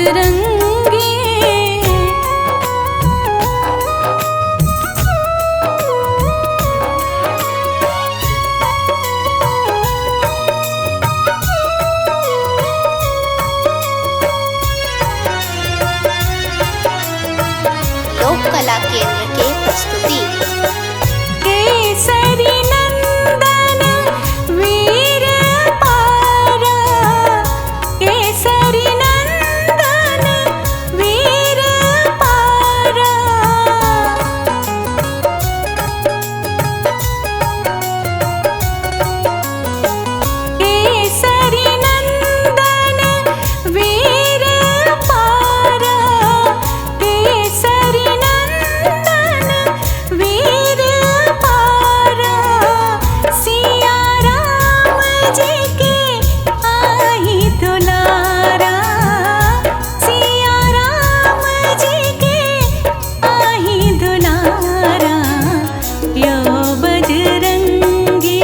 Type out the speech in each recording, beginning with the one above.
बजरंगी। लोक कला केंद्र के प्रस्तुति। केसरी नंदन वीर पारा, केसरी नंदन वीर पारा। केसरी नंदन वीर पारा, केसरी नंदन वीर पारा। सिया राम जी के आही दुलारा, सिया राम जी के आही दुलारा। यो बजरंगी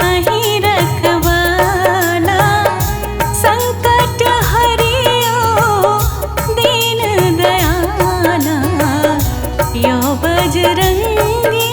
अहि रखवाला, संकट हरियो दीन दयाला। यो बजरंगी।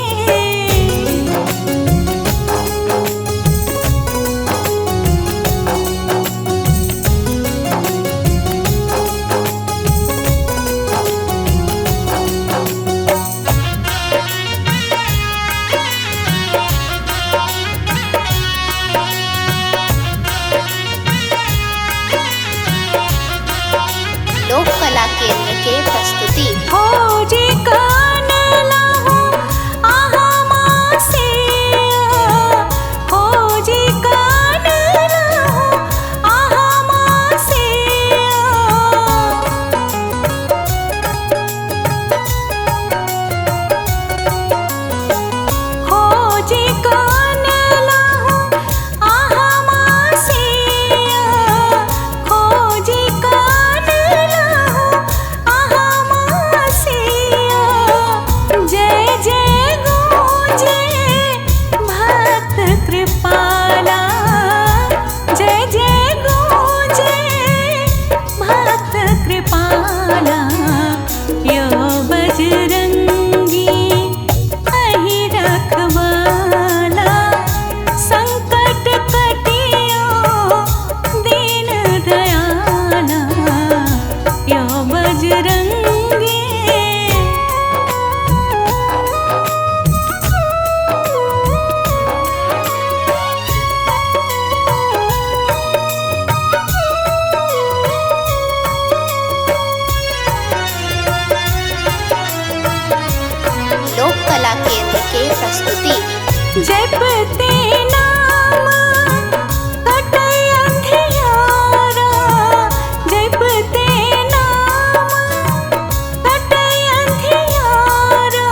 लोक कला केंद्र के प्रस्तुति। हो जी कान लाहो आहा मासे, हो जी कान लाहो आहा मासे। हो जी कान लाहो आहा मासे, हो जी कान लाहो आहा मासे। जय जय गूंजे भक्त कृपाला, जय जय गूंजे भक्त कृपाला। यो बजरंगी अहि रखवाला, संकट कटियो दीन दयाला। यो बजरंगी। लोक कला केंद्र के प्रस्तुति। जपते नाम कटै अंधियारा, जपते नाम कटै अंधियारा।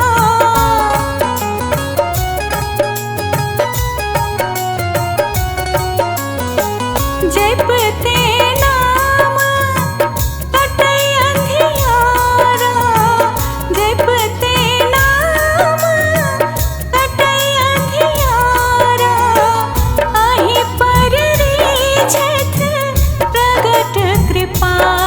जपते नाम कटै अंधियारा, जपते नाम कटै अंधियारा। अहि पर रे छथ प्रगट कृपाला।